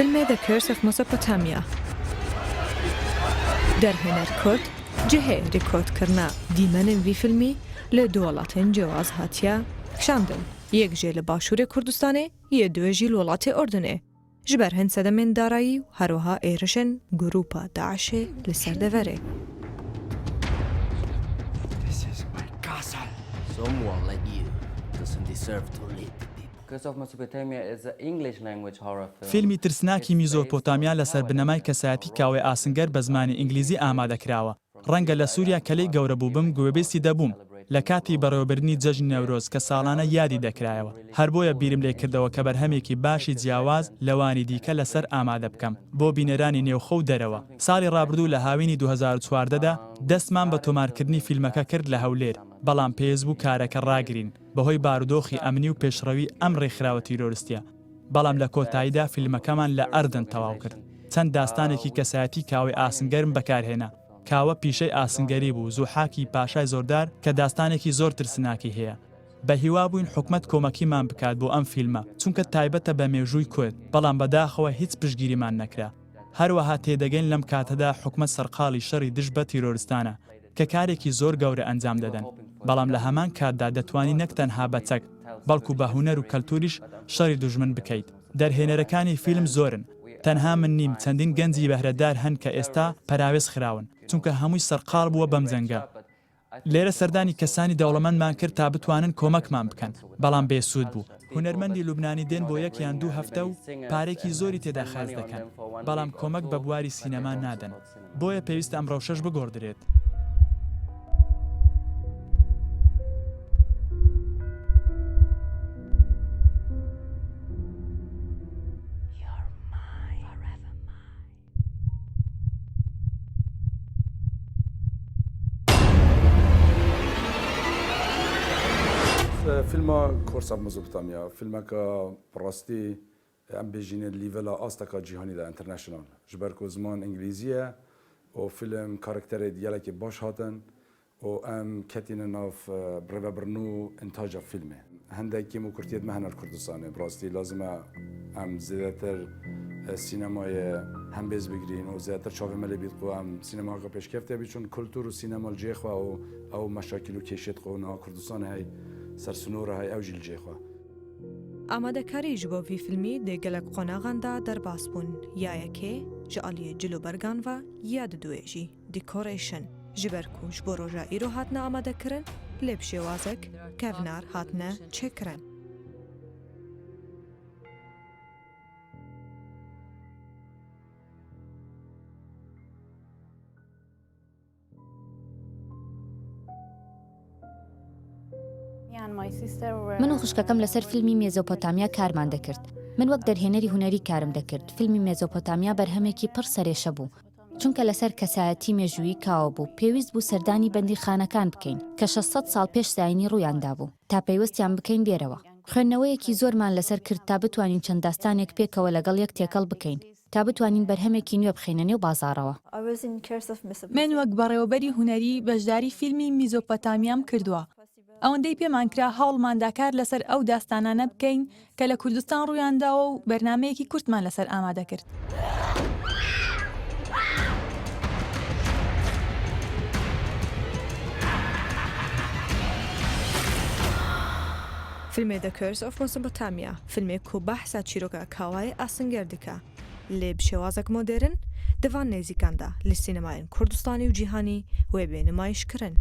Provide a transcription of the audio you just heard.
فیلمێ The Curse of Mesopotamia دەرهێنەر کورد جهێ ریکۆردکردنا دیمەنên vî فیلمî li du welatên cewaz hatiye kişandin, yek jê li Başûrê Kurdistanê yê duê jî li welatê Urdunê. Ji ber hin sedemên darayî û herwiha êrişên grûpa DAIŞ'ê li ser deverê. فیلمی ترسناکی میزۆپۆتامیا لەسەر بنەمای کەسایەتی کاوەی ئاسنگەر بە زمانی ئینگلیزی ئامادەکراوە، ڕەنگە لە سووریا کە لێی گەورە بووبم گوێبیستی دەبووم لە کاتی بەڕێوەبردنی جەژنی نەورۆز کە ساڵانە یادی دەکرایەوە، هەر بۆیە بیرم لێ کردەوە کە بەرهەمێکی باشی جیاواز لەوانی دیکە لەسەر ئامادە بکەم بۆ بینەرانی نێوخۆ و دەرەوە. ساڵی ڕابردوو لە هاوینی 2014 دا دەستمان بە تۆمارکردنی فیلمەکە کرد لە هەولێر، بەڵام پێویست بوو کارەکە ڕاگرین بەهۆی بارودۆخی ئەمنی و پێشڕەوی ئەم ڕێکخراوە تیرۆرستیە، بەڵام لە کۆتاییدا فیلمەکەمان لە ئەردەن تەواو کرد. چەند داستانێکی کەسایەتی کاوەی ئاسنگەرم بەکارهێنا. کاوە پیشەی ئاسنگەری بوو، زوحاکی پاشای زۆردار کە داستانێکی زۆر ترسناکی هەیە. بە هیوا بووین حکومەت کۆمەکیمان بکات بۆ ئەم فیلمە، چونکە تایبەتە بە مێژووی کورد، بەڵام بەداخەوە هیچ پشتگیریمان نەکرا. هەروەها تێدەگەین لەم کاتەدا حکومەت سەرقاڵی شەڕی دژ بە تیرۆرستانە کە کارێکی زۆر گەورە ئەنجام دەدەن، بەڵام لە هەمان کاتدا دەتوانی نەک تەنها بە چەک، بەڵکو بە هونەر و کەلتوریش شەڕی دوژمن بکەیت. دەرهێنەرەکانی فیلم زۆرن، تەنها من نیم، چەندین گەنجی بەهرەدار هەن کە ئێستا پەراوێز خراون، چونکە هەمووی سەرقاڵ بووە بەم جەنگە. لێرە سەردانی کەسانی دەوڵەمەندمان کرد تا بتوانن کۆمەکمان بکەن، بەڵام بێسوود بوو. هونەرمەندی لوبنانی دێن بۆ یەک یان دوو هەفتە و پارەیەکی زۆری تێدا خەرج دەکەن، بەڵام کۆمەک بە بواری سینەما نادەن. بۆیە پێویستە ئەم ڕەوشەش بگۆڕدرێت. فیلما Curse of Mesopotamia فیلمەکە بەڕاستی ئەم بێژینە level ا ئاستەکە جیهانی دا international ji ber ku ziman ئینگلیزیە و فیلم کارکتەرێ gelekî baş hatin û em ketîne nav birêvebirin û întaca fîlmê. Hindek kêm û kurtiyê me hene li Kurdistanê. Bi rastî lazim e em zêdetir sînemayê hembêz bigirîn û zêdetir çavê me lê bît ku em sînemaya pêşkeftê bî çûn kultur û sînema li cihê xwe û ew meşakîl û kêşê dixwe niha Kurdistanê hey ser sinora hey ew jî li cihê xwe. Amadekarî ji bo vî fîlmî di gelek qonaxan de derbas bûn, ya yekê ji aliyê cil û bergan ve ya di duê jî decoration ji ber ku ji bo roja îro hatine amadekirin lê bi şêwazek kevnar hatine çêkirin. من و خوشکەکەم لەسەر فیلمی مێزۆپۆتامیا کارمان دەکرد. من وەک دەرهێنەری هونەری کارم دەکرد. فیلمی مێزۆپۆتامیا بەرهەمێکی پڕ سەرێشە بوو. چونکە لەسەر کەسایەتی مێژوویی کاوە بوو، پێویست بوو سەردانی بەندیخانەکان بکەین کە 600 ساڵ پێش زایینی ڕوویان دابوو، تا پەیوەستیان بکەین بێرەوە. خوێندنەوەیەکی زۆرمان لەسەر کرد تا بتوانین چەند داستانێک پێکەوە لەگەڵ یەک تێکەڵ بکەین. تا بتوانین بەرهەمێکی نوێ بخەینە نێو بازاڕەوە. من وەک بەڕێوەبەری هونەری بەشداری فیلمی میزۆپۆتامیام کردووە. ئەوەندەی پێمان کرا هەوڵماندا کار لەسەر ئەو داستانانە بکەین کە لە کوردستان ڕوویانداوە و بەرنامەیەکی کورتمان لەسەر ئامادە کرد. فیلمێ The Curse of Mesopotamia فیلمێک کو بەحسا چیرۆکا کاوای ئاسنگەر دکا لێ bi şêwazek modern di van nêzîkan de li sînemayên Kurdistanî û cîhanî wê bê nimayîşkirin.